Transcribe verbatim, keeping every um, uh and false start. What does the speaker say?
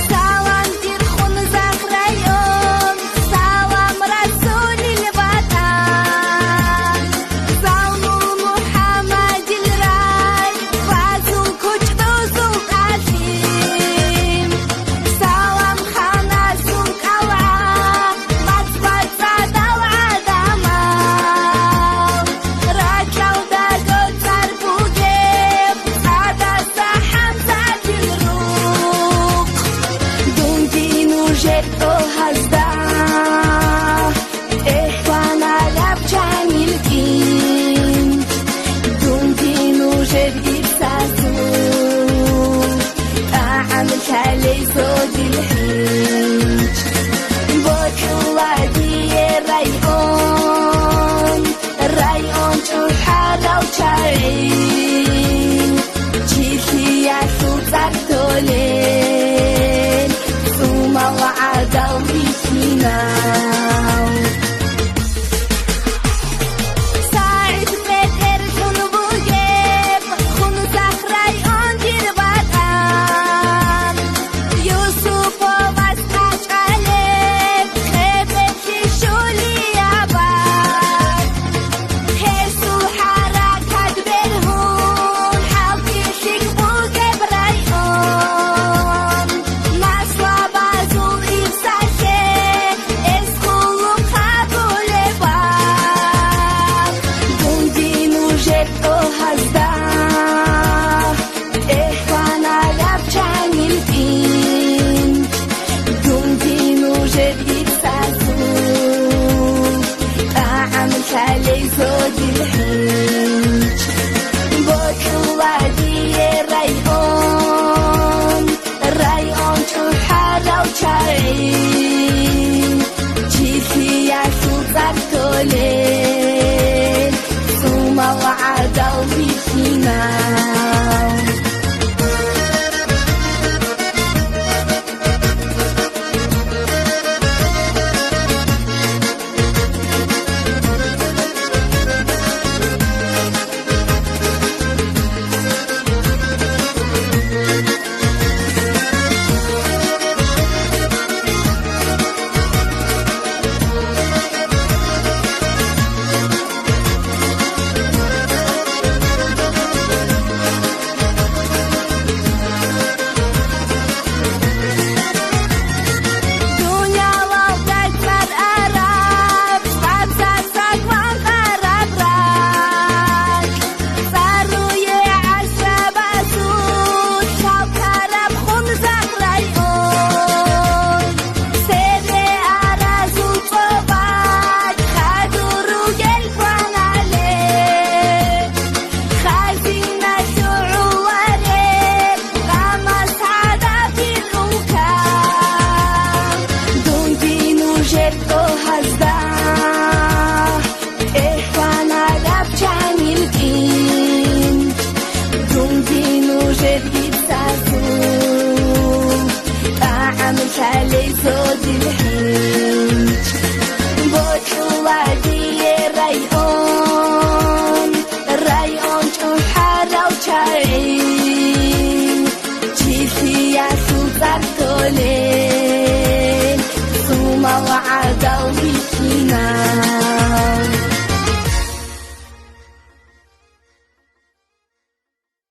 Салам, дир Хунзахъ район, салам Расулил ватӀан, Залмул МухӀаммадил рай, Фазул кучӀдузул тӀалъим. Салам ханасул кӀалгӀа, бацӀ-бацӀцӀадал гӀадамал, ракьалда доцӀар бугеб ЦӀадаса ХӀамзатил рукъ. Дунги нужер тӀогьазда тӀехьванараб чанилкин, дунги нужер ипсазул тӀагӀам лъалей содил хӀинч. Бокьула дие район, район чӀухӀарал чагӀи, чилъиялъул цӀар толел, цӀумал гӀадал бихьинал. СагӀид метер лъун бугеб Хунзахъ район дир ватӀан, Юсуповас кӀачӀалеб хъебеблъи щулияб бакӀ. Гьесул хӀаракат бергьун хӀалтӀи лъикӀ бугеб район, наслабазул ипсалъе эс хъулухъ гьабулеб бакӀ. Дунги нужер тӀогьазда тӀехьванараб чанилкин, дунги нужер ипсазул тӀагӀам лъалей содил хӀинч. Бокьула дие район, район чӀухӀарал чагӀи, чилъиялъул цӀар толел, цӀумал гӀадал бихьинал. Дуниялалда цӀар араб, цӀадаса кван къараб ракь. ЦӀаруе гӀасрабазул лъалкараб Хунзахъ район. Цере аразул цӀобаг хадур ругел кваналеб. Хазина лъугӀулареб ГӀамас гӀадабил улка. Дунги нужер тӀогьазда тӀехьванараб чанилкин, дунги нужер ипсазул тӀагӀам лъалей содил хӀинч. Бокьула дие район, район чӀухӀарал чагӀи, чилъиялъул цӀар толел, цӀумал гӀадал бихьинал.